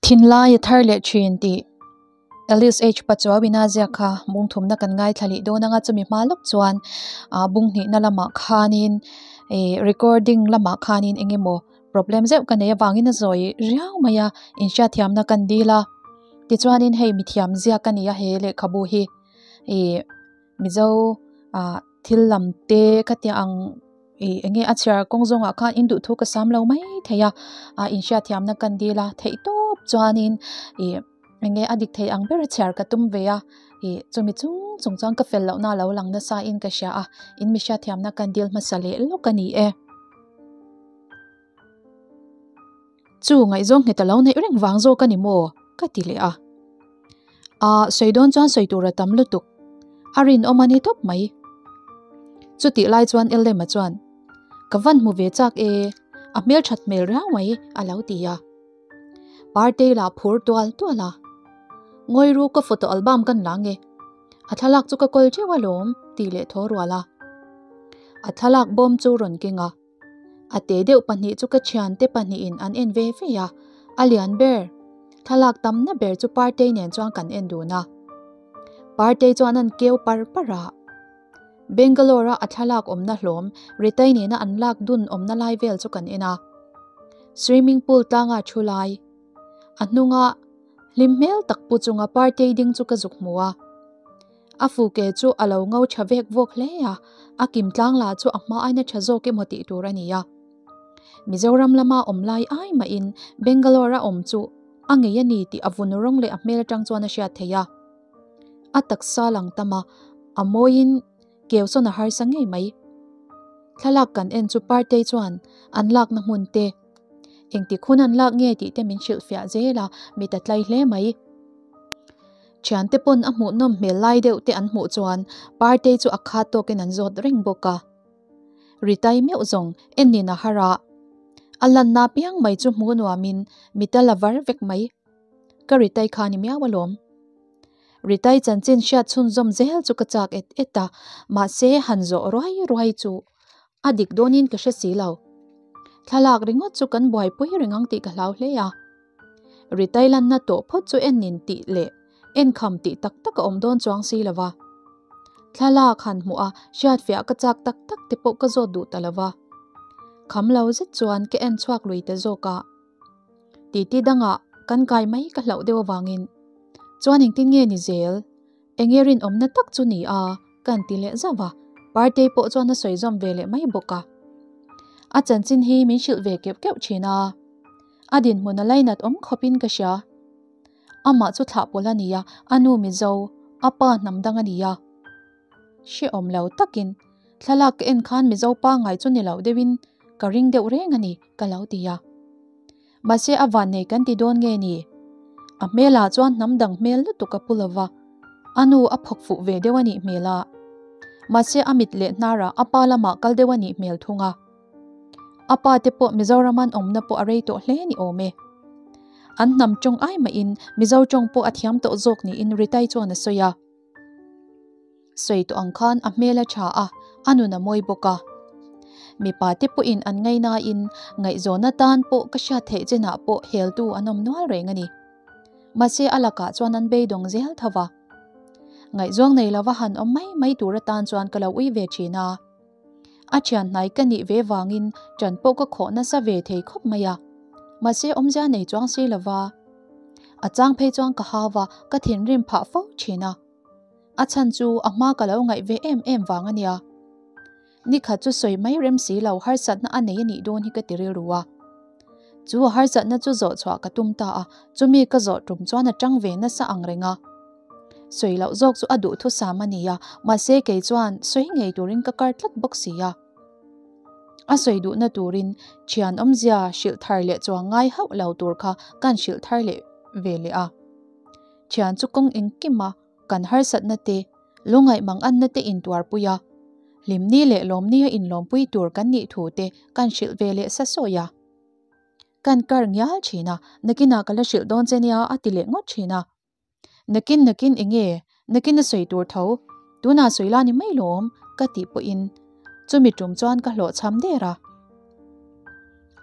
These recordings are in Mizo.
Thinlai a thar leh thin tih Alice H Pachuau-in a ziak kha bung thumna kan ngaithla leh dawn anga chumi hma lawk chuan ah bung hnihna lamah khanin ih recording lamah khanin eng emaw problem zeuh ka nei avangin a zawi riau mai a inhriatthiamna kan dil a tichuanin hei mithiam ziak a ni a he lehkhabu hi ih Mizo ah thil lam te ka tia ang ih eng nge a chhiar kawng zawngah khan in duhthu ka sam lo mai thei a ah inhriatthiamna kan dil a theih tawp chuanin ih eng nge a dik thei ang ber a chhiar ka tum ve a ih chumi chung chung chuan ka fel lohna a lo lang nasa in ka hria a in mi hriatthiamna kan dil hmasa leh lawk a ni e. Chu ngaihzawng nghet a lo neih reng vang zawk a ni maw? ka ti leh a. Ahh sawi dawn chuan sawi tur a tam lutuk. A rinawm a ni tawp mai. Chutih lai chuan Ellema chuan, Ka van hmu ve chak e, a hmel that hmel riau mai a lo ti a. Partei lah phur tual tual a. Ngawi ru ka photo album kan la nge. A thlalak chu ka kawl teuh alawm tih leh thaw rual a. A thlalak bawm chu rawn keng a. A te deuh pahnih chu ka thiante pahnihin an en ve ve a, a lian ber, thlalak tamna ber chu Partei nen chuan kan en dun a. Partei chuan an keu par par a. Bangalore-a a thlalak awmna hlawm Ritai nena an lak dun awmna lai vel chu kan en a. Swimming pool tlanga thu lai, a hnunga hlim hmel tak pu chunga Partei ding chu ka zuk hmu a. A fuke chu a lo ngo tha vek vawk hle a, a kim tlang lah chu a hma aina tha zawk emaw tih tur a ni a. Mizoram lama awm lai ai mahin Bangalore a awm chu a ngei a ni tih a vun rawng leh a hmel atang chuan a hriat theih a. A taksa lang tam a, a mawiin keu sawn a harsa ngei mai. Thlalak kan en chu Partei chuan an lakna hmun te, engtik hun an lak nge tih te min hrilhfiah zel a, mit a tlai hle mai. Thiante pawn a hmuhnawm hmel lai deuh te an hmuh chuan Partei chu a khat tawkin an zawt reng bawk a. Ritai meuh zawng enin a har a, a lanna piang mai chu hmuh nuamin mit a la var vek mai. Ka Ritai kha ni miau alawm. Ritai chanchin hriat chhunzawm zel chu ka chak et et a, mahse han zawh ruai ruai chu a dik dawnin ka hre si lo. Thlalak ringawt chu kan buaipui reng ang tih ka hlau hle a. Ritai lanna tawh phawt chu en in tih leh en kham tih tak tak a awm dawn chuang si lo va. Thlalak han hmuh a hriatfiah ka chak tak tak te pawh ka zawt duh ta lo va. Kham lo zet chuan ka en chhuak lui ta zawk a. Titi dangah kan kai mai ka hlauh deuh avangin chuan engtin nge ni zel? Enge rinawmna tak chu ni a? Kan ti leh zauh a, Partei pawh chuan a sawi zawm ve leh mai bawk a. A chanchin hi min hrilh ve keuh keuh thin a. A dinhmun a lainat awm khawpin ka hria. Amah chu thlah pawlh a ni a, a nu Mizo, a pa hnam dang a ni a. Hrehawm lo takin thlalak ka en khan Mizo pangngai chu ni lo deuhin ka ring deuh reng a ni ka lo ti a. Mahse a vannei kan ti dawn nge ni? A hmelah chuan hnam dang hmel lutuk a pu lo va, a nu a phawk fuh ve deuh a nih hmel a. Mahse a mit leh hnarah a pa lamah kal deuh a nih hmel thung a. A pa te pawh Mizoram an awmna pawh a rei tawh hle ni awm e. An hnam tawng ai mahin Mizo tawng pawh a thiam tawh zawk niin Ritai chuan a sawi a. Sawi tawh ang khan a hmel a tha a, a nun a mawi bawk a. Mipa te pawhin an ngainain ngaihzawn atan pawh ka hriat theih chenah pawh heltu an awm nual reng a ni. Mahse a lakah chuan an beidawng zel tho va. Ngaihzawng nei lova han awm mai mai tur atan chuan ka lo ui ve thin a. A thian hnai ka nih ve vangin ṭan pawh ka khawh nasa ve thei khawp mai a, mahse awmzia nei chuang si lova. A chang phei chuan ka hau va, ka thinrim phah fo thin a. A chhan chu a hma ka lo ngaih ve em em vang a nia. Nikhat chu sawi mai rem si lo harsatna a nei a nih dawn hi ka ti rilru a. Chu a harsatna chu zawh chhuah ka tum ta a, chumi ka zawh tum chuan a ṭang ve nasa ang reng a. Sawi loh zawk chu a duhthusam a ni a, mahse kei chuan sawi ngei turin ka kar tlat bawk si a. A sawi duhna turin thian awmzia hrilh thar leh chuang ngai hauh lo tur kha kan hrilh thar leh ve leh a. Thian chu kawng engkim a, kan harsatna te, lungaih mang anna te intuarpui a, hlimni leh lawmni a inlawmpui tur kan nih thu te kan hrilh ve leh sa sawi a. Kan kar ngial thin a, nakinah ka la hrilh dawn che nia a ti leh ngawt thin a. Nakin nakin enge nakin a sawi tur tho, tunah sawi la ni mai lawm ka tih pawhin chumi tum chuan ka hlawhchham der a.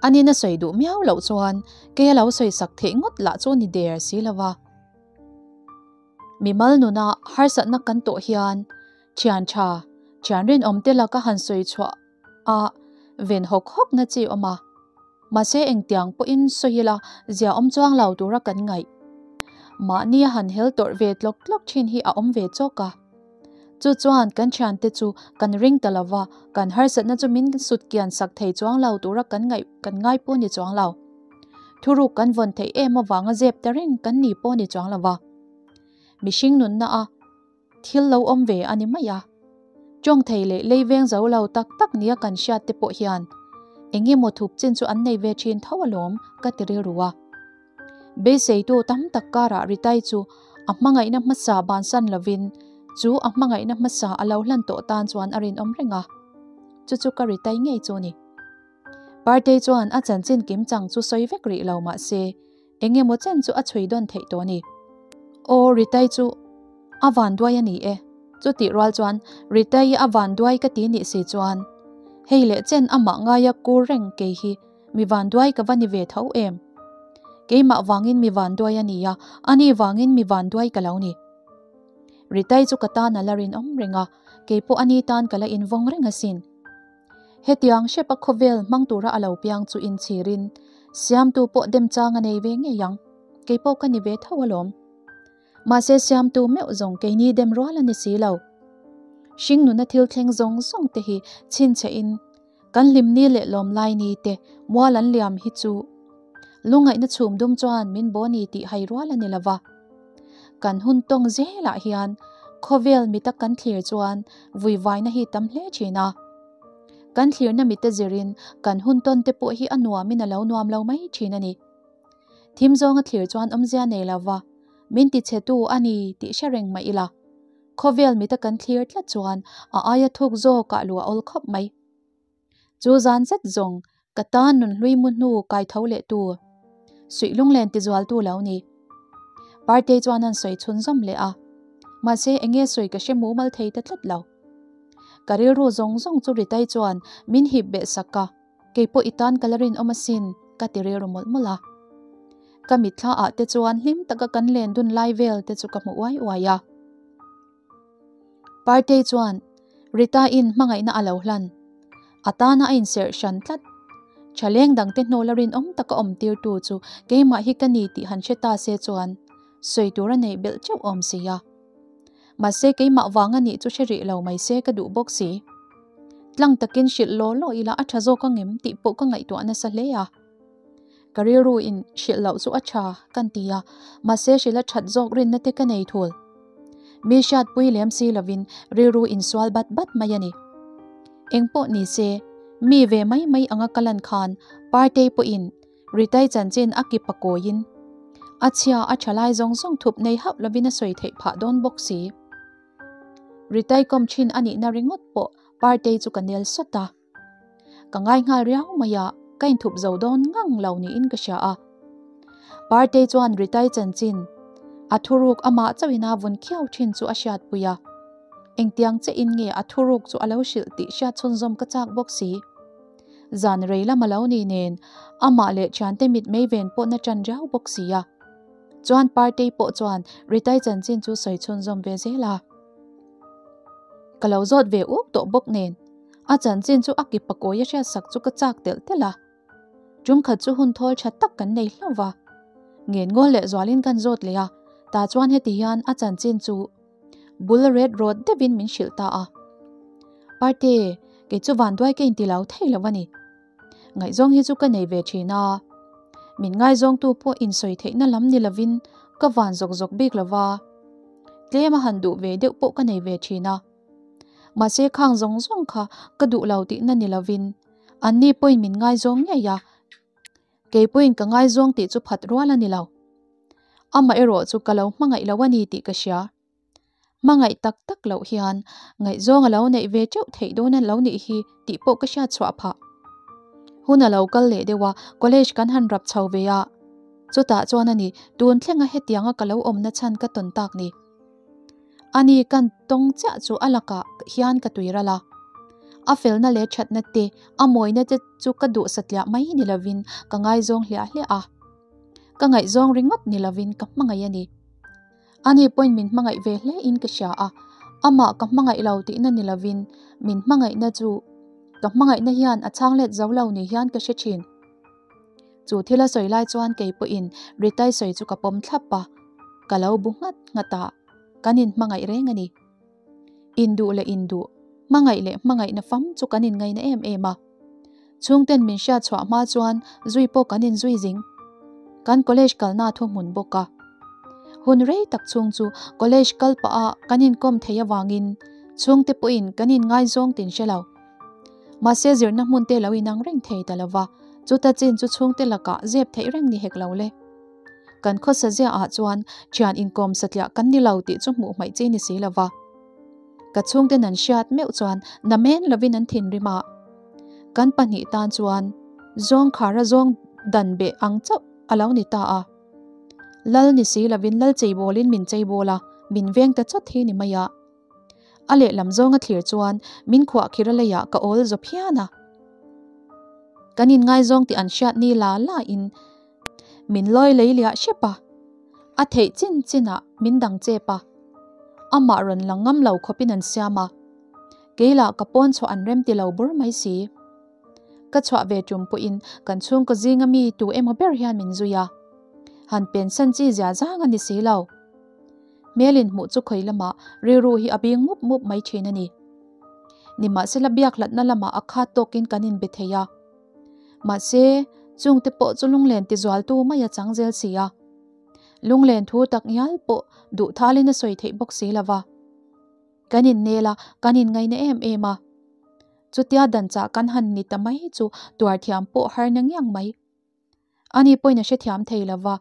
Anin a sawi duh miau loh chuan kei a lo sawi sak theih ngawt lah chu ni der si lo va. Mimal nuna harsatna kan tawh hian thian tha, thian rinawm te laka han sawi chhuah a ven hawk hawk na chi awm a. Mahse engtiang pawhin sawi ila zia awm chuang lo tura kan ngaih. Mahni a han hel tawrh ve tlawk tlawk thin hi a awm ve chawk a. Chu chuan kan thiante chu kan ring ta lova, kan harsatna chu min sut kian sak thei chuang lo tura kan ngaih kan ngai pawh ni chuang lo. Thuruk kan vawn theih em avanga zep ta reng kan ni pawh ni chuang lova. Mihring nunna a thil lo awm ve a ni mai a. Tawng thei leh lei veng zo lo tak tak nia kan hriat te pawh hian eng emaw thup chin chu an nei ve thin tho alawm ka ti rilru a. Beiseitu tam tak karah Ritai chu a hmangaihna hmasa bansan lovin chu a hmangaihna hmasa a lo hlan tawh tan chuan a rinawm reng a. Chu chu ka Ritai ngei chu a ni. Partei chuan a chanchin kim chang chu sawi vek rih lo mah se Eng emaw chen chu a chhui dawn theih tawh a ni. Aw, Ritai chu a vanduai a ni e. Chutih rual chuan Ritai a vanduai ka ti nih si chuan hei leh chen amah ngaia kur reng kei hi mi vanduai ka va ni ve tho em? Keimah vangin mi vanduai a ni a, ani vangin mi vanduai ka lo ni. Ritai chu ka tan a la rinawm reng a, kei pawh ani tan ka la invawng reng asin. Hetiang hrepa khawvel hmang tura a lo piang chu inchhirin Siamtu pawh dem chang a nei ve ngei ang, kei pawh ka ni ve tho alawm. Mahse Siamtu meuh zawng keini dem rual a ni si lo. Hringnuna thil thleng zawng zawng te hi chhinchhehin kan hlimni leh lawmlai ni te mual an liam hi chu lungngaihna chhum dum chuan min baw ni tih hai rual a ni lova. Kan hun tawng zelah hian khawvel mita kan thlir chuan vuivaina hi tam hle thin a. Kan thlirna mite zirin kan hun tawn te pawh hi a nuamin a lo nuam lo mai thin a ni. Thim zawnga thlir chuan awmzia nei lova min tichhetu a ni tih hre reng mah ila, khawvel mita kan thlir tlat chuan a aia thuk zawkah luah awl khawp mai. Chu zan zet zawng ka tan nunhlui mu hnu kai tho leh tu, suih lunglen tizualtu lo ni. Partei chuan an sawi chhunzawm leh a, mahse enge sawi ka hre mumal thei ta tlat lo. Ka rilru zawng zawng chu Ritai chuan min hip beh sak a, keipawh i tan ka la rinawm asin ka ti rilru mawlh mawlh a. Ka mitthla ah te chuan hlim taka kan len dun lai vel te chu ka hmu uai uai a. Partei chuan Rita-in hmangaihna a lo hlan. A tana a inserh hran tlat. Thaleng dangte hnawla rinawm taka awm tirtu chu keimah hi ka ni tih han hre ta se chuan sawi tur a neih belh teuh awm si a. Mahse keimah vang a nih chu hre rih lo mai se ka duh bawk si. Tlang takin hrilh law law ila a tha zawk ang em tih pawh ka ngaihtuah nasa hle a. Ka rilru in hrilh loh chu a tha kan ti a, mahse hrilh a that zawk rinna te ka nei thul. Mi hriatpui lem si lovin rilru insual bat bat mai a ni. Engpawh ni se, mi ve mai mai anga ka lan khan Partei pawhin Ritai chanchin a kip a kawiin a chhia a tha lai zawng zawng thup nei hauh lovin a sawi theih phah dawn bawk si. Ritai kawm thin a nihna ringawt pawh Partei chu ka nel sawt a. Ka ngai nghal riau mai a, ka inthup zo dawn ngang lo niin ka hria a. Partei chuan Ritai chanchin a thuruk amah chauhin a vun khiau thin chu a hriatpui a. Engtiang che in nge a thuruk chu a lo hrilh tih hriat chhunzawm ka chak bawk si. Zan rei lam a lo ni nen amah leh thiante mit mei ven pawh na tan riau bawk si a. Chuan Partei pawh chuan Ritai chanchin chu sawi chhunzawm ve zel a. Ka lo zawt ve uk tawh bawk nen a chanchin chu a ki pakawi a hriat sak chu ka chak telh telh a. Tum khat chu hun thawl tha tak kan nei hlauh va. Ngen ngawl leh zualin kan zawt leh a, tah chuan heti hian a chanchin chu bul ret rawt deuhin min hrilh ta a. Parte, kei chu vanduai ka inti lo thei lo a ni. Ngaihzawng hi chu ka nei ve thin a. Min ngaizawngtu pawh insawi theihna lam ni lovin ka van zawk zawk bik lo va. Tlem a han duh ve deuh pawh ka nei ve thin a. Mahse khang zawng zawng kha ka duh lo tihna ni lovin anni pawhin min ngaizawng ngei a, kei pawhin ka ngaizawng tih chu phat rual a ni lo. Amaherawh chu ka lo hmangaih lo a ni tih ka hria. Hmangaih tak tak loh hian ngaihzawng a lo neih ve teuh theih dawn a lo nih hi tih pawh ka hriat chhuah phah. Hun a lo kal leh deuh a, college kan han rap chho ve a, chutah chuan a ni tun thlenga hetianga ka lo awmna chhan ka tawn tak ni. Ani kan tawng chiah chu a lakah hian ka tui ral a. A felna leh thatna te, a mawina te chu ka duh satliah mai ni lovin ka ngaizawng hliah hliah a. Ka ngaihzawng ringawt ni lovin ka hmangaih a ni. Ani pawhin min hmangaih ve hle in ka hria a, amah ka hmangaih lo tihna ni lovin min hmangaihna chu ka hmangaihna hian a chhang let zo lo ni hian ka hre thin. Chu thil a sawi lai chuan kei pawhin Ritai sawi chu ka pawm thlap a, ka lo bu nghat nghat a, kan inhmangaih reng a ni. Induh leh induh, hmangaih leh hmangaihna fam chu kan inngaina em em a. Chhungten min hriat chhuah hma chuan zui pawh kan inzui zing. Kan college kalna thu hmun bawk a. Hun rei tak chhung chu college kal pah a kan inkawm thei avangin chhungte pawhin kan inngaizawng tin hre lo. Mahse zirna hmun te lo inang reng thei ta lova, chuta chin chu chhungte lakah zep theih reng ni hek lo le. Kan khawsa ziah ah chuan thian inkawm satliah kan ni lo tih chu hmuh hmaih chi ni si lova. Ka chhungten an hriat meuh chuan namen lovin an thinrim a. Kan pahnih tan chuan zawng khara zawng dan beh ang chauh a lo ni ta a. Lal ni si lovin lal cheibawlin min cheibawl a, min veng ta chawt hi ni mai a. A lehlam zawnga thlir chuan min khuah khir a leiah ka awl zaw phian a. Kan inngaizawng tih an hriat ni la la in min lawi lei liah hrep a, a theih chin chinah min dang chep a, amah rawn lang ngam lo khawpin an siam a, kei lah ka pawn chhuah an rem ti lo bur mai si. Ka chhuah ve tum pawhin kan chhungkaw zinga mi tu emaw ber hian min zui a, han pensan chi zia zang a ni si lo. Hmel inhmuh chu khawi lamah rilru hi a bing mup mup mai thin a ni. Nimahsela biak hlatna lamah a khat tawkin kan inbe thei a. Mahse, chungte pawh chu lunglen tizualtu mai a chang zel si a. Lunglen thu tak ngial pawh duh thalin a sawi theih bawk si lo va. Kan innel a, kan inngaina em em a. Chutia danchah kan han ni ta mai chu tuar thiam pawh har na ngiang mai. Ani pawhin a hrethiam thei lo va,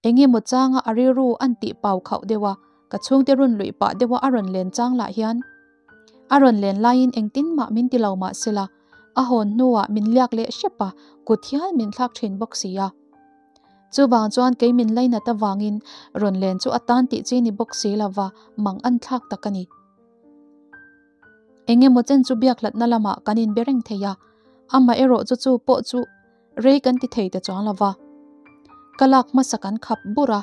eng emaw changa a rilru an tih pau khauh deuh a, ka chhungte rawn luih pah deuha a rawn len chang lah hian a rawn len laiin engtin mah min ti lo mah sela, a hawn hnuah min liak leh hrep a, kut hial min thlak thin bawk si a. Chuvang chuan kei min lainat avangin rawn len chu a tan tih chi ni bawk si lo va, mang an thlak tak a ni. Eng emaw chen chu biak hlatna lamah kan inbe reng thei a, amaherawh chu chu pawh chu Rei kan ti thei ta chuang lo va. Ka lak hmasa kan khap bur a,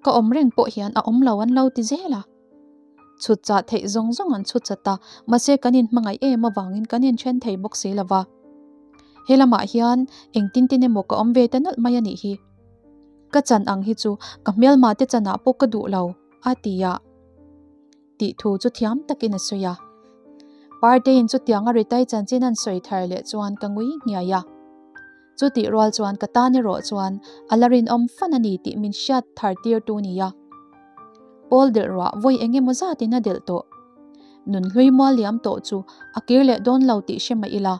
ka awm reng pawh hian a awm lo an lo ti zel a. Chhut chah theih zawng zawng an chhut chat a, mahse kan inhmangaih em avangin kan inthen thei bawk si lo va. He lamah hian engtin tin emaw ka awm ve ta nawlh mai a nih hi. Ka chan ang hi chu ka hmelma te chanah pawh ka duh lo, a ti a. Tih thu chu thiam takin a sawi a. Parteiin chutianga Ritai chanchin an sawi thar leh chuan ka ngui nghiai a. Chutih rual chuan ka tan erawh chuan a la rinawm fan a ni tih min hriat thar tir tu nia. Pawl delh ruah vawi eng emaw zatin a delh tawh. Nun hlui mual liam tawh chu a kir leh dawn lo tih hre mah ila.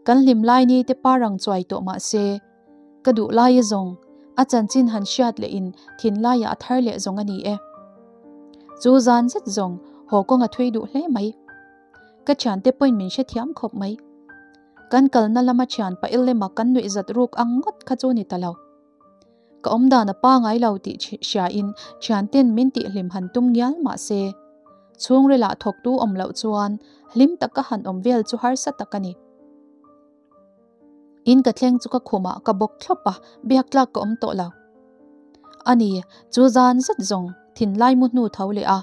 Kan hlim lai ni te parang chuai tawh mah se, Ka duh lai a zawng, a chanchin han hriat leh in thinlaiah a thar leh zawng a ni e. Chu zan zet zawng haw kawng a thui duh hle mai. Ka thiante pawhin min hrethiam khawp mai. Kan kalna lama thian pa Illema kan nuih zat ruk ang ngawt kha chu ni ta lo. Ka awmdan a pangai lo tih hriain thianten min tihhlim han tum ngial mah se, chhungrilah thawktu awm loh chuan hlim taka han awm vel chu harsa tak a ni. In ka thleng chu ka khumah ka bawk thlawp a, biak tlak ka awm tawh lo. A ni, chu zan zet zawng thinlai mu hnu tho leh a.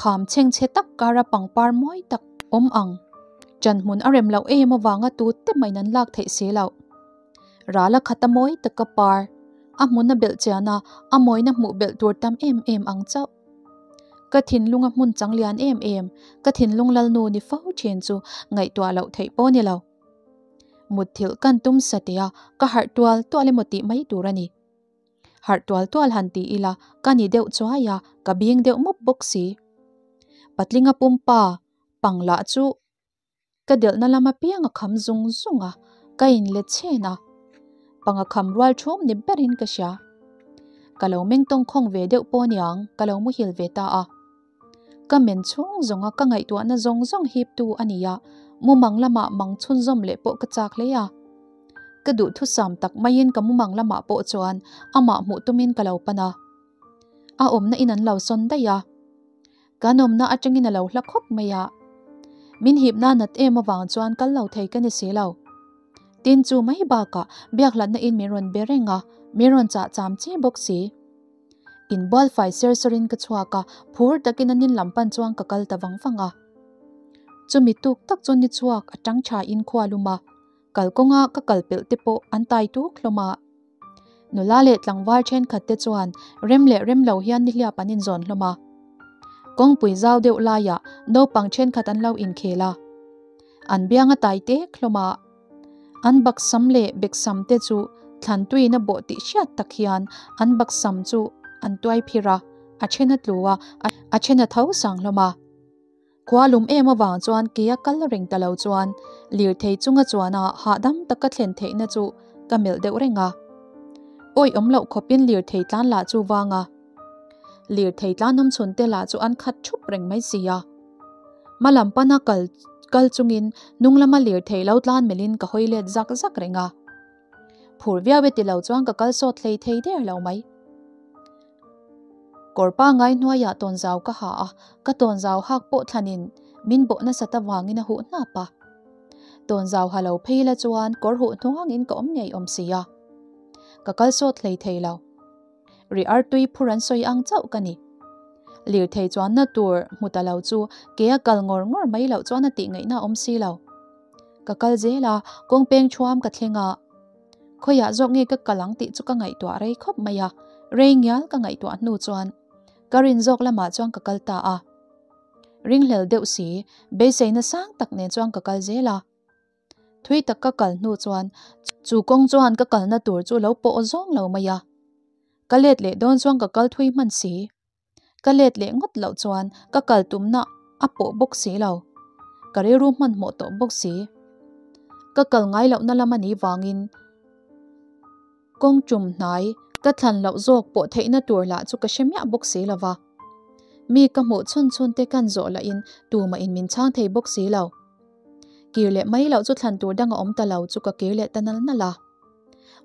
Kham chhengchhe tak kara pangpar mawi tak awm ang. Ṭan hmun a rem loh em avanga tu te maiin an lak theih si loh. Rala khata mawi taka par, a hmuna belh chian a, a mawina hmuh belh tur tam em em ang chauh. Ka thinlunga hmun chang lian em em, ka thinlung lalnu ni fo thin chu ngaihtuah loh theih pawh ni lo. Mutthilh kan tum satia ka harh tual tual emaw tih mai tur a ni. Harh tual tual han ti ila ka ni deuh chuai a, ka bing deuh mup bawk si. Patlinga pumpa pang lah chu Ka delhna lam apiang a kham zung zung a, ka inlet chhen a. Panga kham rual thum ni berin ka hria. Ka lo meng tawng khawng ve deuh pawh aniang ka lo muhil ve ta a. Ka men chhung zawnga ka ngaihtuahna zawng zawng hiptu a ni a, mumang lamah mang chhunzawm leh pawh ka chak hle a. Ka duhthusam tak maiin ka mumang lamah pawh chuan amah hmuh tumin ka lo pan a. A awmna in an lo sawn daih a. Kan awmna atangin a lo hla khawp mai a. Min hipna nat em avang chuan kal lo thei ka ni si lo. Tin chu mai bakah biakhlatna in min rawn be reng a, min rawn chah cham chi bawk si. Inbual fai ser sawrin ka chhuak a, phur takin a nin lam pan chuan ka kal ta vang vang a. Chumi tuk tak chu ni chhuak a tang tha in khua lum a, kalkawnga ka kal pelh te pawh an tai tuk hlawm a. Nula leh tlangval thenkhat te chuan rem leh rem lo hian nihliap an inzawn hlawm a. Kawngpui zau deuh laiah naupang thenkhat an lo inkhel a. An biang a tai tek hlawm a. An baksam leh beksam te chu thlan tuiin a bawh tih hriat tak hian an baksam chu an tuai phir a, a then a tlu a, a then a tho sang hlawm a. Khua lum em avang chuan kei a kal reng ta lo chuan lirthei chunga chuana hahdam taka thlen theihna chu ka melh deuh reng a. Awih awm loh khawpin lirthei tlan lah chu vang a. Lirthei tlan awm chhun te lah chu an khat thup reng mai si a. Hma lam pana kal kal chungin hnung lama lirthei lo tlan melhin ka hawi let zak zak reng a. Phur viau e ti lo chuan ka kal sawt hlei thei der lo mai. Kawr pangai hnuaiah tawnzau ka ha a, ka tawnzau hak pawh thlanin min bawh nasat avangin a huh hnap a. Tawnzau ha lo phei la chuan kawr huh hnuangin ka awm ngei awm si a. Ka kal sawt hlei thei lo. Ri artui phur an sawi ang chauh ka ni. Lirthei chuanna tur hmu ta lo chu ke a kal ngawr ngawr mai loh chuan a tih ngaihna a awm si lo. Ka kal zel a, kawng peng thuam ka thleng a. Khawiah zawk nge ka kal ang tih chu ka ngaihtuah rei khawp mai a, rei ngial ka ngaihtuah hnu chuan ka rin zawk lamah chuan ka kal ta a. Ringhlel deuh si, beiseina sang tak nen chuan ka kal zel a. Thui tak ka kal hnu chuan chu kawng chuan ka kalna tur chu lo pawh zawng lo mai a. Ka let leh dawn chuan ka kal thui hman si. Ka let leh ngawt loh chuan ka kal tumna a pawh bawk si lo. Ka rilru hmanhmawh tawh bawk si. Ka kal ngai lohna lam a nih vangin kawng tum hnai ka thlan loh zawk pawh theihna tur lah chu ka hre miah bawk si lo va. Mi ka hmuh chhun chhun te kan zawh lahin tumah in min chhang thei bawk si lo. Kir leh mai loh chu thlan tur dang a awm ta lo chu ka kir leh ta nal nal a.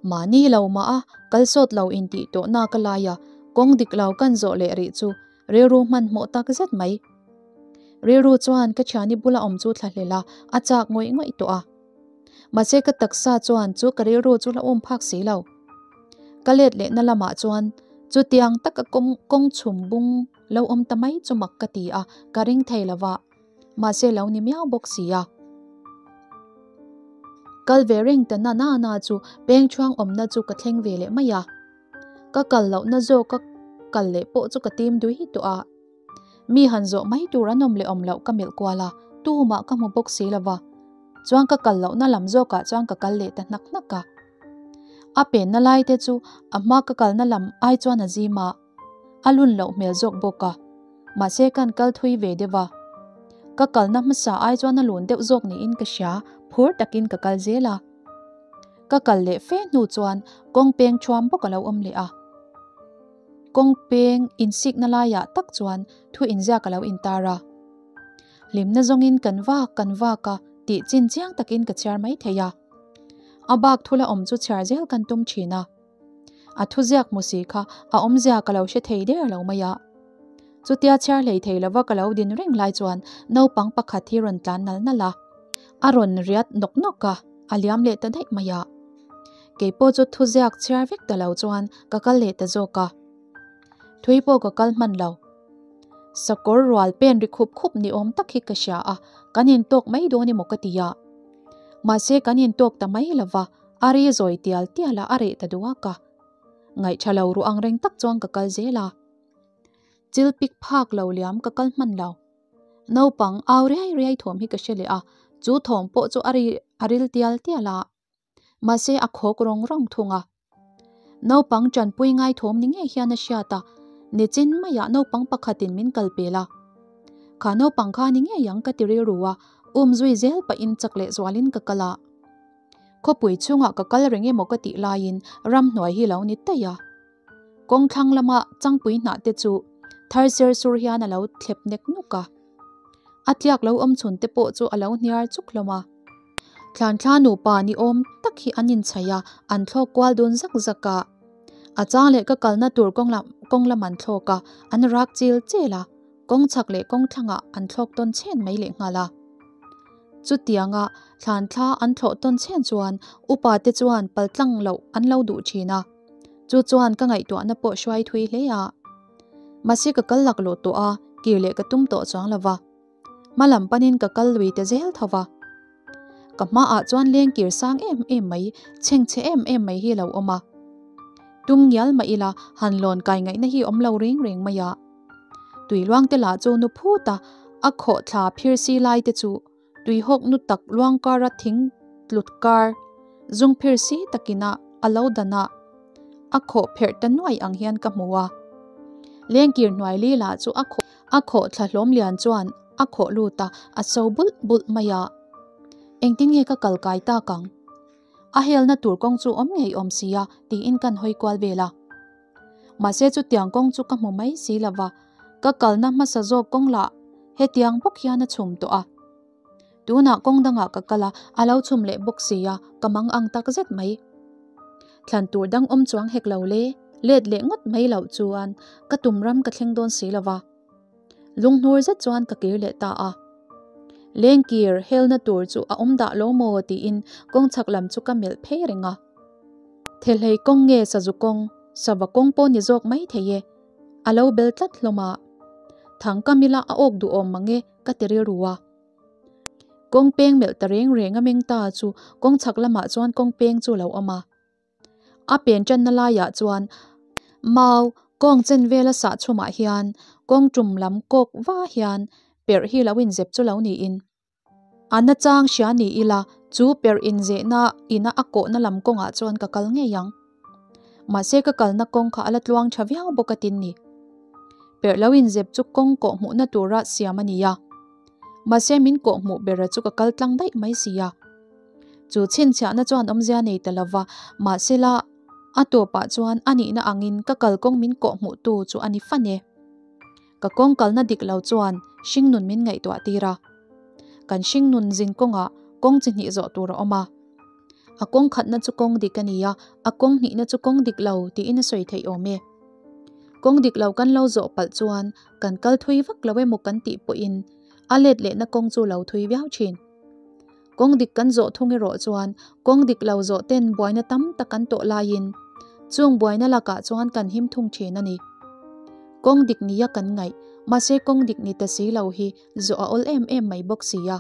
Mahni lo mah a, kal sawt lo intih tawh nak a lai a, kawng dik lo kan zawh leh rih chu rilru hmanhmawh tak zet mai. Rilru chuan ka thiani bula awm chu thlahlel a, a chak ngawih ngawih tawh a. Mahse ka taksa chuan chu ka rilru chu la um phak si lo. Ka let lehna lamah chuan chutiang taka kawng kawng chhum bung lo awm ta mai chu mak ka ti a, ka ring thei lo va. Mahse lo ni miau bawk si a. Kal ve reng ta na na na chu peng chhuang awmna chu ka thleng ve leh mai a. Ka kal lohna zawk ka kal leh pawh chu ka tim dui tawh a. Mi han zawh mai tur an awm leh awm loh ka melh kual a, tumah ka hmu bawk si lo va. Chuan ka kal lohna lam zawkah chuan ka kal leh ta hnak hnak a. A penna lai te chu a hma ka kalna lam ai chuan a zim a. A lun loh hmel zawk bawk a, mahse kan kal thui ve deuh a. Ka kalna hmasa ai chuan a lun deuh zawk niin ka hria, phur takin ka kal zel a. Ka kal leh fe hnu chuan kawng peng thuam bawk a lo awm leh a. Kawng peng insikna laiah tak chuan thu inziak a lo intar a. Hlimna zawngin kan vak kan vak a tih chin chiang takin ka chhiar mai thei a. A bak thula awm chu chhiar zel kan tum thin a. A thuziak hmu si kha a awmzia ka lo hre thei der lo mai a. Chutia chhiar hlei thei lova ka lo din reng lai chuan naupang pakhat hi rawn tlan nal nal a. A rawn riat nawk nawk a, a liam leh ta daih mai a. Kei pawh chu thuziak chhiar vek ta lo chuan ka kal leh ta zawk a. Thui pawh ka kal hman lo. Sakawr rual pen ri khup khup ni awm tak hi ka hria a, kan intawk mai dawn emaw ka ti a. Mahse kan intawk ta mai lova. A ri zawi tial tial a, a reh ta duak a. Ngaihṭha lo ruh ang reng tak chuan ka kal zel a. Chil pik phak lo liam ka kal hman lo. Naupang au riai riai thawm hi ka hre leh a, chu thawm pawh chu a ri a ril tial tial a. Mahse a khawk rawng rawng thung a. Naupang ṭanpui ngai thawm ni ngei hian a hriat a, nichin maiah naupang pakhatin min kal pel a. Kha naupang kha ni ngei ang ka ti rilru a, um zui zel pahin chak leh zualin ka kal a. Khawpui chhungah ka kal reng emaw ka tih laiin ramhnuai hi lo ni daih a. Kawng thlang lama changpui hnah te chu thar ser sur hian a lo thlep nek nuk a. A tliak lo awm chhun te pawh chu a lo hniar chuk hlawm a. Thlanthla nupa ni awm tak hi an inchhaih a, an thlawk kual dun zak zak a. A chang leh ka kalna tur kawng lam kawng lam an thlawk a, an rak chil chel a, kawng chhak leh kawng thlangah an thlawk tawn chhen mai lehnghal a. Chutianga thlan thla an thlawh tawn chhen chuan upa te chuan paltlang loh an lo duh thin a, chu chuan ka ngaihtuahna pawh hruai thui hle a. Mahse ka kal laklawh tawh a, kir leh ka tum tawh chuang lo va. Hma lam panin ka kal lui ta zel tho va. Ka hmaah chuan leng kir sang em em mai, chhengchhe em em mai hi a lo awm a. Tum ngial mah ila han lawn kai ngaihna hi awm lo reng reng mai a. Tui luang te lah chu nu phut a, a khawh thla phir si lai te chu tuihawk nu tak luang kara thing tlut kar zung phir si takina a lo dan a, a khawh pherh ta nuai ang hian ka hmu a. Lengkir hnuai li lah chu a khawh a khawh thla hlawm lian chuan a khawh lut a, a so bulh bulh mai a. Engtin nge ka kal kai tak ang? A helna tur kawng chu awm ngei awm sia tiin kan hawi kual vel a. Mahse chutiang kawng chu ka hmu mai si lova, ka kalna hmasa zawk kawng lah hetiang bawk hian a chhum tawh a. Tunah kawng dangah ka kal a, a lo chhum leh bawk si a, ka mang ang tak zet mai. Thlan tur dang awm chuang hek lo le, let leh ngawt mai loh chuan ka tum ram ka thleng dawn si lova. Lunghnur zet chuan ka kir leh ta a. Lengkir helna tur chu a awm dah lo maw tiin kawng chhak lam chu ka melh phei reng a. Thehlei kawng nge sazu kawng, sava kawng pawh ni zawk mai thei e. A lo bel tlat hlawm a. Thang kam ila a awk duhawm mang e ka ti rilru a. Kawng peng melh ta reng reng a meng ta chu kawng chhak lamah chuan kawng peng chu a lo awm a. A pen tanna laiah chuan mau kawng chen vela sah chhumah hian kawng tum lam kawk va hian perh hi lo inzep chu lo niin a nachang hria ni ila chu perh inzehna ina a kawhna lam kawngah chuan ka kal ngei ang. Mahse ka kalna kawng kha a la tluang tha viau bawk a tin ni. Perh lo inzep chu kawng kawh hmuhna tura siam a ni a. Mahse min kawh hmuh bera chu ka kal tlang daih mai si a. Chu chhinchhiahna chuan awmzia nei ta lova, mahsela a tawpah chuan a nihna angin ka kalkawng min kawh hmuhtu chu a ni fan e. Ka kawng kalna dik lo chuan hringnun min ngaihtuah tir a. Kan hringnun zin kawngah kawng chi hnih zawh tur a awm a. A kawng khatna chu kawng dik a ni a, a kawng hnihna chu kawng dik lo tiin a sawi theih awm e. Kawng dik lo kan lo zawh palh chuan kan kal thui vak lo emaw kan tih pawhin a let lehna kawng chu lo thui viau thin. Kawng dik kan zawh thung erawh chuan kawng dik lo zawh ten buaina tam tak kan tawh laiin chung buaina lakah chuan kan him thung thin a ni. Kawng dik nia kan ngaih, mahse kawng dik ni ta si lo hi zawh a awl em em mai bawk si a.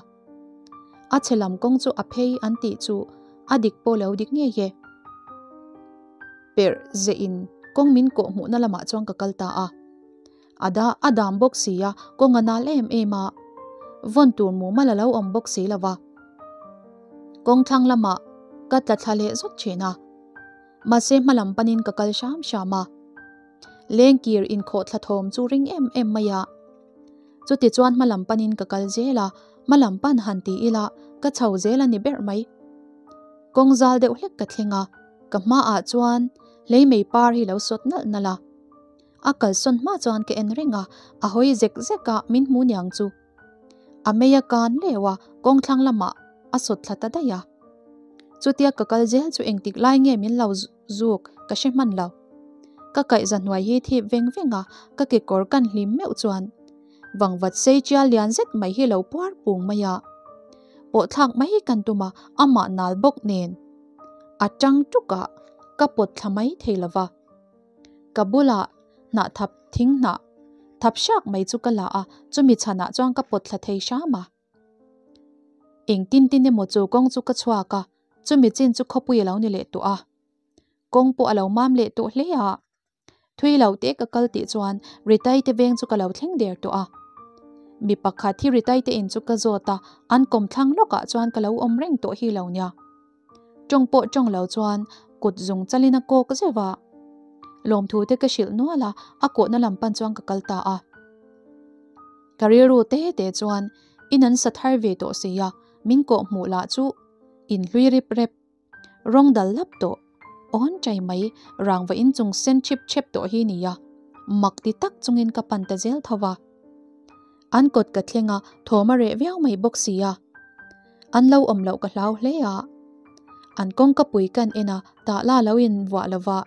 A chhe lam kawng chu a phei an tih chu a dik pawh lo dik ngei e. Perh zeh in kawng min kawh hmuhna lamah chuan ka kal ta a. A dah a dam bawk si a, kawng a nal em em a, vawn tur mumal a lo awm bawk si lo va. Kawng thlang lamah ka tla thla leh zawk thin a, mahse hma lam panin ka kal hram hram a. Lengkir inkhawh thla thawm chu ring em em mai a. Chuti chuan hma lam panin ka kal zel a, hma lam pan han ti ila ka chho zel a ni ber mai. Kawng zal deuh hlek ka thleng a, ka hmaah chuan hlei mei par hi lo sawt nalh nalh a. A kalsawn hma chuan ka en reng a, a hawi zek zek a, min hmu niang chu. A mei a kan leu a, kawng thlang lamah a sawt thla ta daih a. Chutia ka kal zel chu engtik lai nge min lo zuk ka hre hman lo. Ka kaihza hnuai hi thip veng veng a, ka kekawr kan hlim meuh chuan vangvat sei chial lian zet mai hi lo puar pung mai a. Pawhthlak mai kan tum a, amah nal bawk nen a tang tuk a, ka pawt thla mai thei lova. Ka bulah hnah thap thing hnah thap hrak mai chu ka la a, chumi chhanah chuan ka pawt thla thei hram a. Eng tin tin emaw chu kawng chu ka chhuak a, chumi chin chu khawpui a lo ni leh tawh a. Kawng pawh a lo mam leh tawh hle a. Thui lo te ka kal tih chuan Ritai te veng chu ka lo thleng der tawh a. Mi pakhat hi Ritai te in chu ka zawt a, an kawmthlang lawkah chuan ka lo awm reng tawh hi lo nia. Tawng pawh tawng lo chuan kut zung chalin a kawk zeuh a. Lawmthu te ka hrilh nual a, a kawhna lam pan chuan ka kal ta a. Ka rilru te te chuan in an sa thar ve tawh si a, min kawh hmuh lah chu in hlui rip rep. Rawng dal lap tawh, awn chai mai rangva inchung sen chip chep tawh hi nia, mak ti tak chungin ka pan ta zel tho va. An kawt ka thleng a, thawm a reh viau mai bawk si a. An lo awm loh ka hlau hle a. An kawngka pui kan en a, tah la lo in vuah lo va,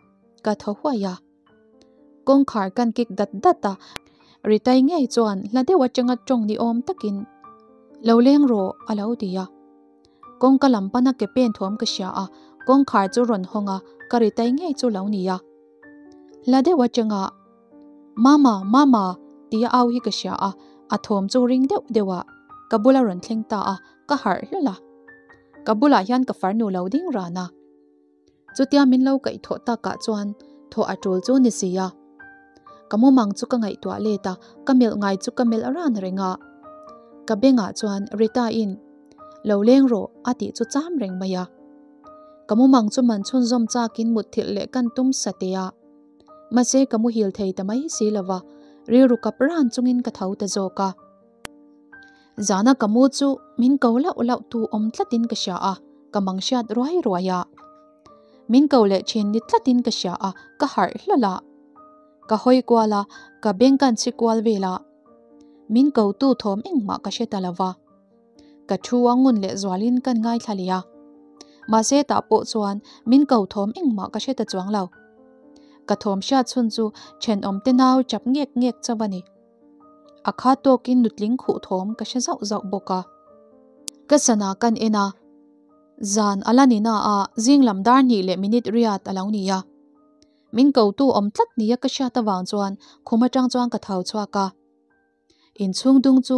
ka thaw huai a. Kawngkhar kan kik dat dat a, Ritai ngei chuan hla deuh atanga tawng ni awm takin, Lo leng rawh, a lo ti a. Kawngka lam pana ke pen thuam ka hria a, kawngkhar chu rawn hawng a, ka ri tai ngei chu lo ni a. Hla deuh atanga, Mama, Mama, tia au hi ka hria a, a thawm chu ring deuh deuh a, ka bula rawn thleng ta a, ka harh hlawlh a. Ka bulah hian ka farnu lo ding ran a. Chutia min lo kaihthawh takah chuan thawh a tul chu ni si a. Ka mumang chu ka ngaihtuah let a, ka melh ngai chu ka melh ran reng a. Ka bengah chuan Rita-in, Lo leng rawh, a tih chu cham reng mai a. Ka mumang chu man chhunzawm chakin mutthilh leh kan tum sateh a. Mahse ka muhil thei ta mai si lo va, rilru kap ran chungin ka tho ta zawk a. Zana ka mu chu min ko lauh lauh tu awm tlatin ka hria a, ka mang hriat ruai ruai a. Min ko leh thin ni tlatin ka hria a, ka harh hlawlh a. Ka hawi kual a, ka beng kan chhi kual vel a. Min ko tu thawm engmah ka hre ta lo va. Ka thu a ngun leh zualin kan ngaithla leh a. Mahse tah pawh chuan min ko thawm engmah ka hre ta chuang lo. Ka thawm hriat chhun chu thenawm te nau chap ngek ngek chauh a ni. A kha tawkin nutling khuh thawm ka hre zauh zauh bawk a. Ka sana kan en a, zan a la ni na a, zing lam dar hnih leh minute riat a lo ni a. Min kotu awm tlat nia ka hriat avang chuan khum atang chuan ka tho chhuak a. Inchhung dung chu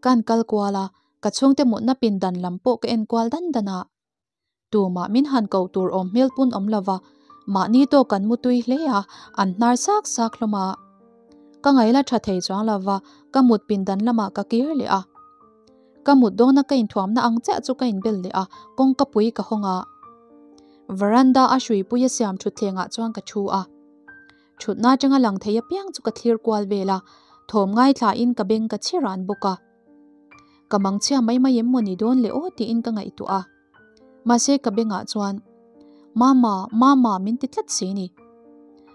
kan kal kual a, ka chhungte mutna pindan lam pawh ka en kual dan dan a. Tumah min han ko tur awm hmel pun awm lova, mahni tawk kan mutui hle a, an hnar sak sak hlawm a. Ka ngaihla tha thei chuang lova, ka mut pindan lamah ka kir leh a. Ka mut dawna ka inthuamna ang chiah chu ka inbel leh a, kawngka pui ka hawng a. Veranda a hruipui a siam thutthlengah chuan ka thu a. Thutna atanga lang thei apiang chu ka thlir kual vel a, thawm ngaithlain ka beng ka chhi ran bawk a. Ka mangchhia mai mai em maw ni dawn le aw tiin ka ngaihtuah a. Mahse ka bengah chuan, Mama, Mama min ti tlat si ni.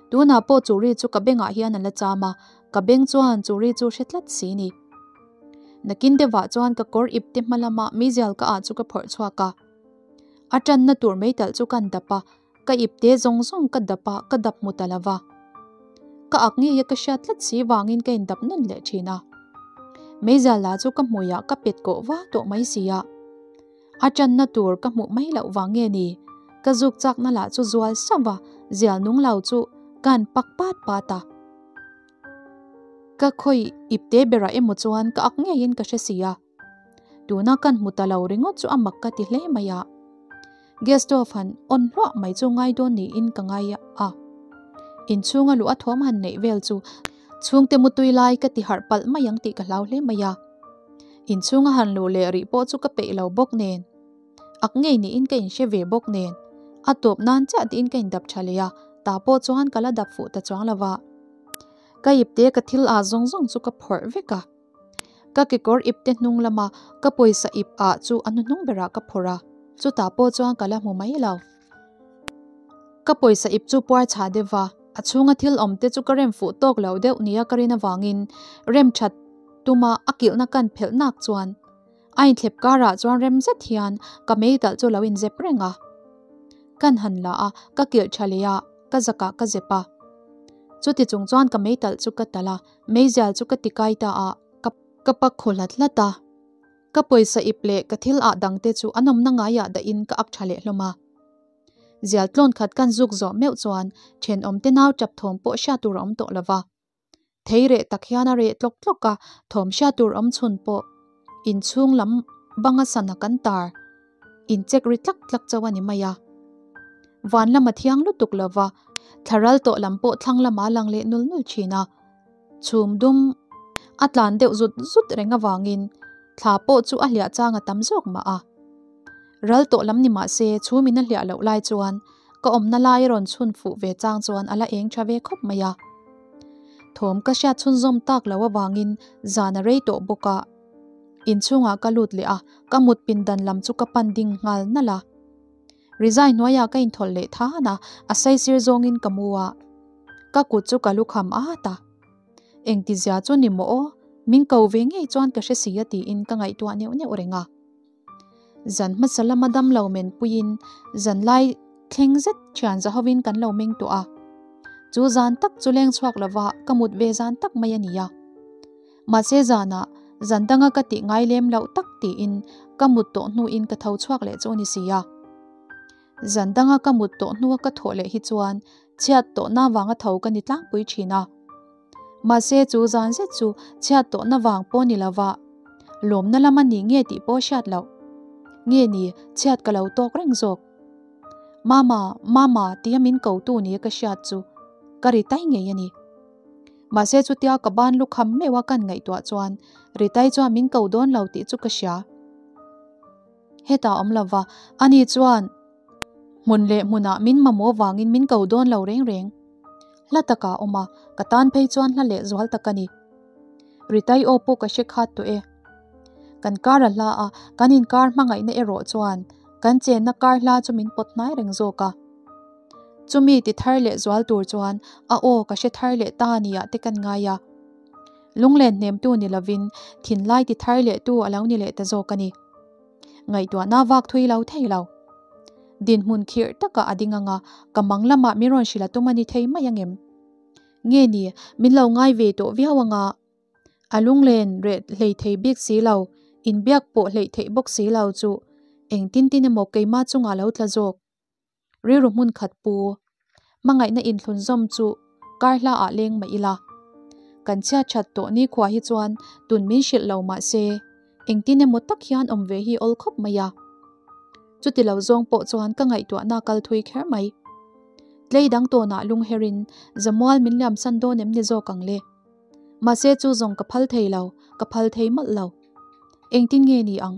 Tunah pawh chu ri chu ka bengah hian a la cham a, ka beng chuan chu ri chu hre tlat si ni. Nakin deuhah chuan ka kawr ip te hma lama meizial ka ah chu ka phawrh chhuak a. A tanna tur meitalh chu kan dap a, Ka ipte zawng zawng ka dap a, ka dap hmu ta lo va. Ka ak ngei a ka hriat tlat si vangin ka indap nawn leh thin a. Meizial lah chu ka hmuiah ka pet kawh va tawh mai si a. A tanna tur ka hmuh mai loh vang nge ni, ka zuk chakna lah chu zual sauh va, zial nung lo chu ka han pak pat pat a. Ka khawi ipte berah emaw chuan ka ak ngeiin ka hre si a. Tuna kan hmu ta lo ringawt chu a mak ka ti hle mai a. Gas stove han on hluah mai chu ngai dawn niin ka ngai a. Inchhunga luh a thawm han neih vel chu chhungte mutui lai ka ti harh palh mai ang tih ka hlau hle mai a. Inchhunga han luh leh rih pawh chu ka peih lo bawk nen. Ak ngei niin ka inhre ve bawk nen. A tawp nan chiah tiin ka indap tha leh a, tah pawh chuan ka la dap fuh ta chuang lo va. Ka ipte ka thil ah zawng zawng chu ka phawrh vek a. Ka kekawr ipte hnung lama ka pawisa ip ah chu a hnuhnung berah ka phawrh a, chutah pawh chuan ka la hmu mai lo. Ka pawisa ip chu puar chhah deuh va, a chhunga thil awm te chu ka rem fuh tawk lo deuh nia ka rin avangin rem that tuma a kilhna kan phelh nak chuan a inthlep karah chuan rem zet hian ka meitalh chu lo inzep reng a. Kan han la a, ka kilh tha leh a, ka zakah ka zep a. Chuti chung chuan ka meitalh chu ka talh a, Meizial chu ka ti kai ta a, ka ka pak khaw hlat hlat a. Ka pawisa ip leh ka thil ah dang te chu a nawmna ngaiah dahin ka ak tha leh hlawm a. Zial tlawn khat kan zuk zawh meuh chuan thenawm te nau tap thawm pawh hriat tur a awm tawh lo va. Thei reh tak hian a reh tlawk tlawk a, thawm hriat tur awm chhun pawh inchhung lam banga sana kan tar inchek ri tlak tlak chauh a ni mai a. Van lama thiang lutuk lo va, thla ral tawh lam pawh thlang lama lang leh nul nul thin a. Chhum dum a tlan deuh zut zut reng avangin thla pawh chu a hliah chang a tam zawk mah a. Ral tawh lam ni mah se chhumin a hliah loh lai chuan ka awmna lai a rawn chhun fuh ve chang chuan a la eng tha ve khawp mai a. Thawm ka hriat chhunzawm tak lo avangin zan a rei tawh bawk a. Inchhungah ka lut leh a, ka mut pindan lam chu ka pan ding nghal nalh a. Rizai hnuaiah ka inthawlh leh than a, a saisir zawngin ka mu a. Ka kut chu ka lukham at a. Engtizia chu ni maw aw, min ko ve ngei chuan ka hre si a tiin ka ngaihtuah neuh neuh reng a. Zan hmasa lama damlo men puiin zanlai thleng zet thian zahovin kan lo meng tawh a. Chu zan tak chu leng chhuak lova ka mut ve zan tak mai a ni a. Mahse zanah Zan danga ka tih ngai lem loh tak tiin ka mut tawh hnuin ka tho chhuak leh chu a ni si a. Zan danga ka mut tawh hnua ka thawh leh hi chuan chhiat tawhna vanga tho ka ni tlangpui thin a. Mahse chu zan zet chu chhiat tawhna vang pawh ni lova lawmna lam a ni nge tih pawh hriat loh. Nge ni chhiat ka lo tawk reng zawk. Mama, Mama tia min kotu nia ka hriat chu ka ri tai ngei a ni. Mahse chutia ka ban lukham meuh a kan ngaihtuah chuan Ritai chuan min ko dawn lo tih chu ka hria. Hetah awm lova, ani chuan hmun leh hmunah min mamawh vangin min ko dawn lo reng reng. Hla takah a awm a, ka tan phei chuan hla leh zual tak a ni. Ritai aw pawh ka hre khat tawh e. Kan kar a hla a, kan inkar hmangaihna erawh chuan kan chenna kar hla chu min pawt hnai reng zawk a. Chumi ti thar leh zual tur chuan a aw ka hre thar leh ta nia te kan ngai a. Lunglen hnemtu ni lovin thinlai ti thar leh tu a lo ni leh ta zawk a ni. Ngaihtuahna vak thui lo thei lo. Dinhmun khirh takah a ding anga ka mang lamah min rawn hrilh a tum a ni thei mai angem? Nge ni, min lo ngai ve tawh viau anga a lunglen reh hlei thei bik si lo, inbiak pawh hleih theih bawk si lo chu engtin tin emaw keimah chungah lo tla zawk. Rilru hmun khat pu. Hmangaihna inthlun zawm chu kar hla ah leng mah ila. Kan chhiat that tawh nikhua hi chuan tun min hrilh lo mah se, engtin emaw tak hian awm ve hi awl khawp mai a. Chuti lo zawng pawh chuan ka ngaihtuahna kal thui kher mai. Tlei dang tawnah lung herin Zamual min liamsan dawn em ni zawk ang le? Mahse chu zawng ka phal thei lo, ka phal thei mawlh lo. Engtin nge ni ang?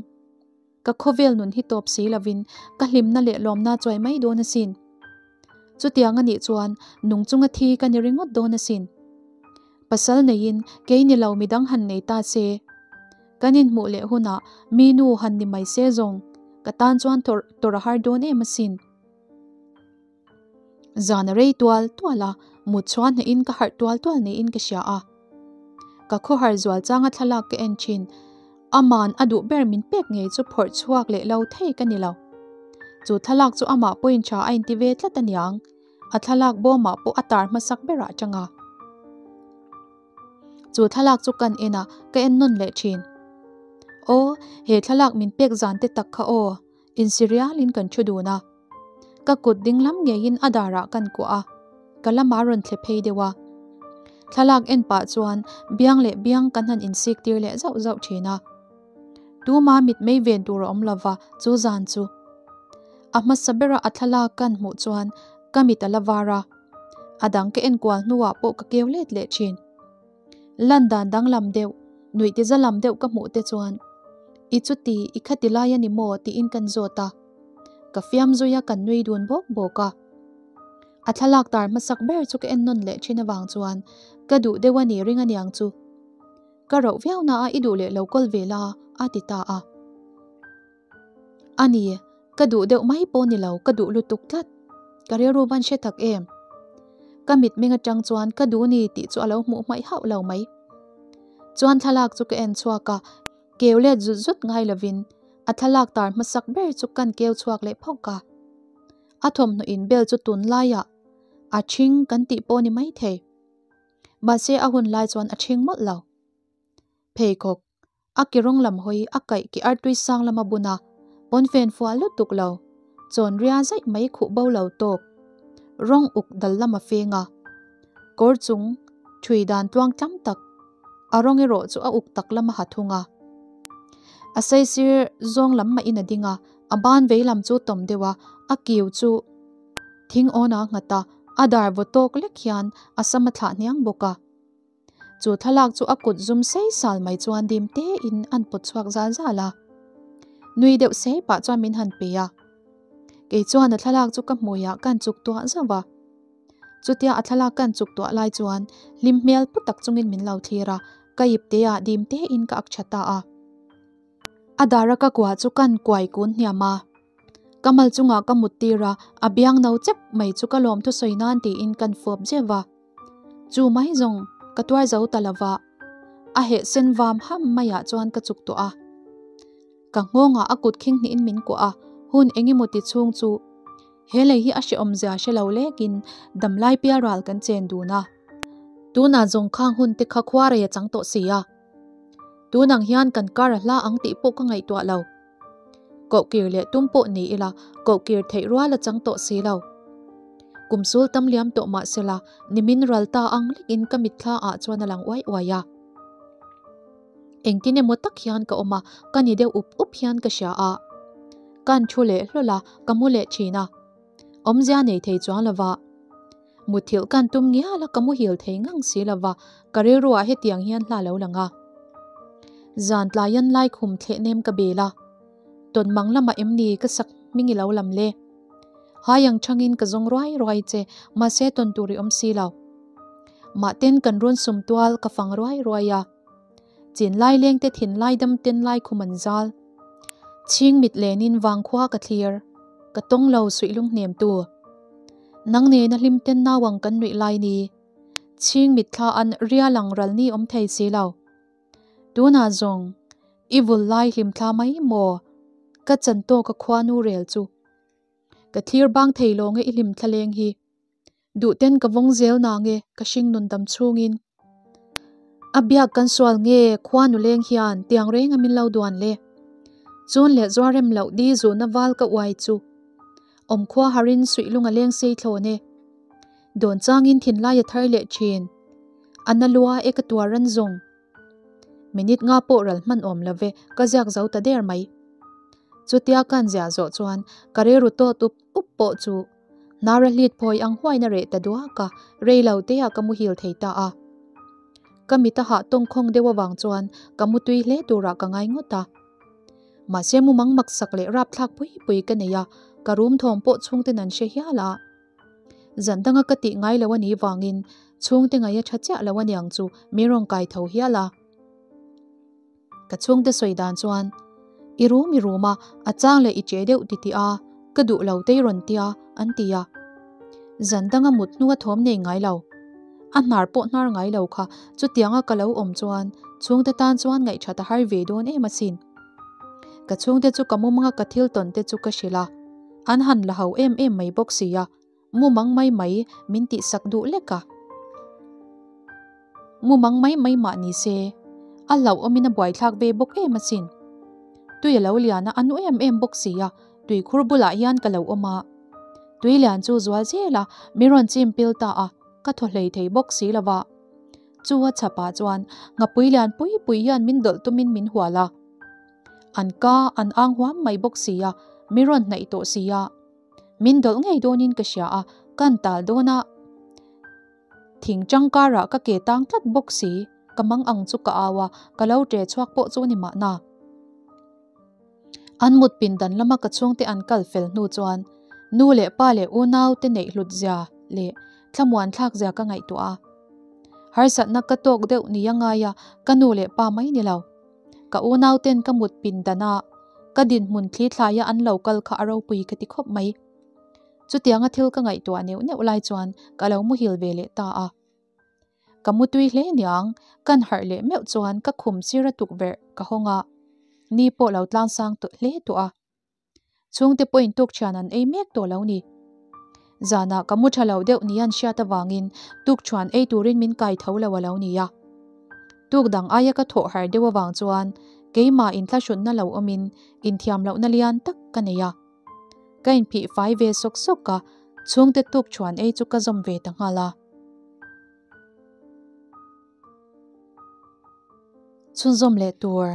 Ka khawvel nun hi tawp si lovin ka hlimna leh lawmna chuai mai dawn asin. Chutiang a nih chuan nung chunga thi ka ni ringawt dawn asin. Pasal neiin kei ni lo midang han nei ta se. Kan inhmuh leh hunah mi nu han ni mai se zawng ka tan chuan tawrh a har dawn em asin. Zan a rei tual tual a, mut chhuah hnahin ka harh tual tual niin ka hria a. Ka khawhar zual changa thlalak ka en thin. Aman a duh ber min pek ngei chu phawrh chhuak leh lo thei ka ni lo. Chu thlalak chu amah pawhin tha a inti ve tlat aniang, a thlalak bawmah pawh a tar hmasak berah atang a. Chu thlalak chu kan en a, ka en nawn leh thin. Aw, he thlalak min pek zan te tak kha aw. Insirialin kan thu dun a, ka kut ding lam ngeiin a darah kan kuah a, ka lamah rawn thle phei deuh a. Thlalak en pah chuan biang leh biang kan han insik tir leh zauh zauh thin a. Tuma mitmei ven tur a awm lova chu zan chu. A hmasa bera a thlalak kan hmuh chuan ka mit a la var a, a dang ka enkual hnuah pawh ka keu let leh thin. Lan dan danglam deuh, nuih ti za lam deuh ka hmuh te chuan, I chuti, i khati lai a ni maw? tiin kan zawt a. Ka fiam zui a, kan nui dun bawk bawk a. A thlalak tar hmasak ber chu ka en nawn leh thin avang chuan ka duh deuh a ni ring aniang chu. Ka roh viau na a i duh leh lo kawl ve la, a ti ta a. A ni, ka duh deuh mai pawh ni lo, ka duh lutuk tlat. Ka rilru van hre tak em? Ka mitmeng atang chuan ka duh ni tih chu a lo hmuh hmaih hauh lo mai. Chuan thlalak chu ka en chhuak a, keu let zut zut ngai lovin a thlalak tar hmasak ber chu kan keu chhuak leh phawk a. A thawmhnaw inbel chu tunlaiah a ṭhing kan tih pawh ni maithei. Mahse a hun lai chuan a ṭhing mawlh lo. Pheikhawk A ke rawng lam hawi a kaih ke artui sang lama bun a, pawnfen fual lutuk lo, chawn ria zaih mai khuh bo lo tawk, rawng uk dal lama feng a, kawr chung thui dan tluang tlam tak, a rawng erawh chu a uk tak lama ha thung a. A saisir zawng lam mahin a ding a, a ban vei lam chu tawm deuh a, a kiu chu thing awn a nghat a, a dar vaw tawk lek hian a sam a thlah hniang bawk a. Chu thlalak chu a kut zum sei sal mai chuan dim tein an pawt chhuak zal zal a. Nui deuh sei pah chuan min han pe a. Kei chuan a thlalak chu ka hmuiah kan chuk tuah zauh a. Chutia a thlalak kan chuk tuah lai chuan hlim hmel pu tak chungin min lo thlir a, ka ip teah dim tein ka ak tha ta a. A dara ka kua chu kan kuai kun hniam a. Ka mal chungah ka mut tir a, a biang no chep mai chu ka lawm thusawi nan tiin kan fawp zeuh a. Chu mai zawng ka tuar zo ta lova, a heh sen vam ham maiah chuan ka chuk tawh a. Ka nghawngah a kut khing hnihin min kuah a, hun eng emaw ti chhung chu he lei hi a hrehawm zia hre lo lekin damlai pial ral kan chen dun a. Tunah zawng khang hun te kha khua rei a chang tawh si a. Tun ang hian kan kar a hla ang tih pawh ka ngaihtuah lo. Koh kir leh tum pawh ni ila koh kir theih rual a chang tawh si lo. Kum sul tam liam tawh mah sela nimin ral ta ang lekin ka mitthla ah chuan a lang uai uai a. Engtin emaw tak hian ka awm a, ka ni deuh up up hian ka hria a. Kan thu leh hlawl a, ka mu leh thin a. Awmzia nei thei chuang lova. Muthilh kan tum ngial a, ka muhil thei ngang si lova, ka rilruah hetiang hian hla lo lang a. Zan tlaian lai khum thleh nem ka bel a. Tawn mang lamah em ni ka sak hming i lo lam le? Hai ang changin ka zawng ruai ruai che, mahse tawn tur i awm si lo. Mahten kan run sum tual ka fang ruai ruai a. Chin lai lengte thin lai dam ten lai khum an zal. Chhing mit lenin vangkhua ka thlir, ka tawng lo suih lung hnem tu. Nang nena hlim ten nau ang kan nuih lai ni. Chhing mit thla an rial ang ral ni awm thei si lo. Tunah zawng, i vul lai hlim thla mai maw? Ka chan tawk a khuanu rel chu. Ka thlir bang thei lo nge i hlim thla leng hi. Duhten ka vawng zel na nge ka hring nun dam chhungin. A biak kan sual nge khua nuleng hian tiang reng a min lo duan le. Chun leh zuar rem loh di zuhna val ka uai chu. Awm khua harin suih lung a leng sei thlawn e. Dawn changin thinlai a thar leh thin. A na lua e ka tuar ran zawng. Minute nga pawh ral hman awm lo ve ka ziak zo ta der mai. Chutia kan ziah zawh chuan ka rilru tawt up up pawh chu Nara hlit phawi ang huain a reh ta duak a, rei lo te ah ka muhil thei ta a. Ka mit a hah tawngkhawng deuh avang chuan ka mutui hle turah ka ngai ngawt a. Mahse mumang maksak leh rapthlak pui pui ka nei a, ka room thawm pawh chhungten an hre hial a. Zan danga ka tih ngai lo a nih vangin chhungte ngaih a tha chiah lo aniang chu min rawn kai tho hial a. Ka chhungte sawi dan chuan, I rum i rum a, a chang leh i che deuh ti tih a, ka duh lo tei rawn tia, an ti a. Zan danga mut hnua thawm nei ngai lo. A hnar pawh hnar ngai lo kha, chutianga ka lo awm chuan chhungte tan chuan ngaihthat a har ve dawn em asin. Ka chhungte chu ka mumanga ka thil tawn te chu ka hrilh a, an han la ho em em mai bawk si a. Mumang mai mai min tihsak duh lek a. Mumang mai mai mah ni se, a hlauhawmin a buaithlak ve bawk em asin. Tui a lo lian a, a nu em em bawk si a, tuikhur bulah hian ka lo awm a. Tui lian chu zual zel a, min rawn chim pil ta a, ka thaw hlei thei bawk si lo va. Chu a chhapah chuan ngapui lian pui pui hian min dawlh tumin min hual a. An ka an ang huam mai bawk si a, min rawn hnaih tawh si a. Min dawlh ngei dawnin ka hria a, kan tal dawn a. Thing tangkarah ka ke tang tlat bawk si, ka mang ang chu ka au a, ka lo ṭe chhuak pawh chu ni mahna. An mut pindan lama ka chhungte an kal fel hnu chuan nu leh pa leh unau te neih hlut zia leh thlamuan thlak zia ka ngaihtuah a. Harsatna ka tawk deuh ni a ngai a, ka nu leh pa mai ni lo. Ka unau ten ka mut pindan a, ka dinhmun thli thlaia an lo kal kha a ropui ka ti khawp mai. Chutianga thil ka ngaihtuah neuh neuh lai chuan ka lo muhil ve leh ta a. Ka mutui hle niang, kan harh leh meuh chuan ka khum sira tukverh ka hawng a, ni pawh lo tlangsang tawh hle tawh a. Chhungte pawhin tukṭhian an ei mek tawh lo ni. Zanah ka mu ṭha lo deuh ni an hriat avangin tukṭhuan ei turin min kai tho lo a lo ni a. Tuk dang aia ka thawh har deuh avang chuan keimah inthlahrunna lo awmin inthiam lohna lian tak ka nei a. Ka inphih fai ve sawk sawk a, chhungte tukṭhuan ei chu ka zawm ve ta nghal a. Chhunzawm leh tur.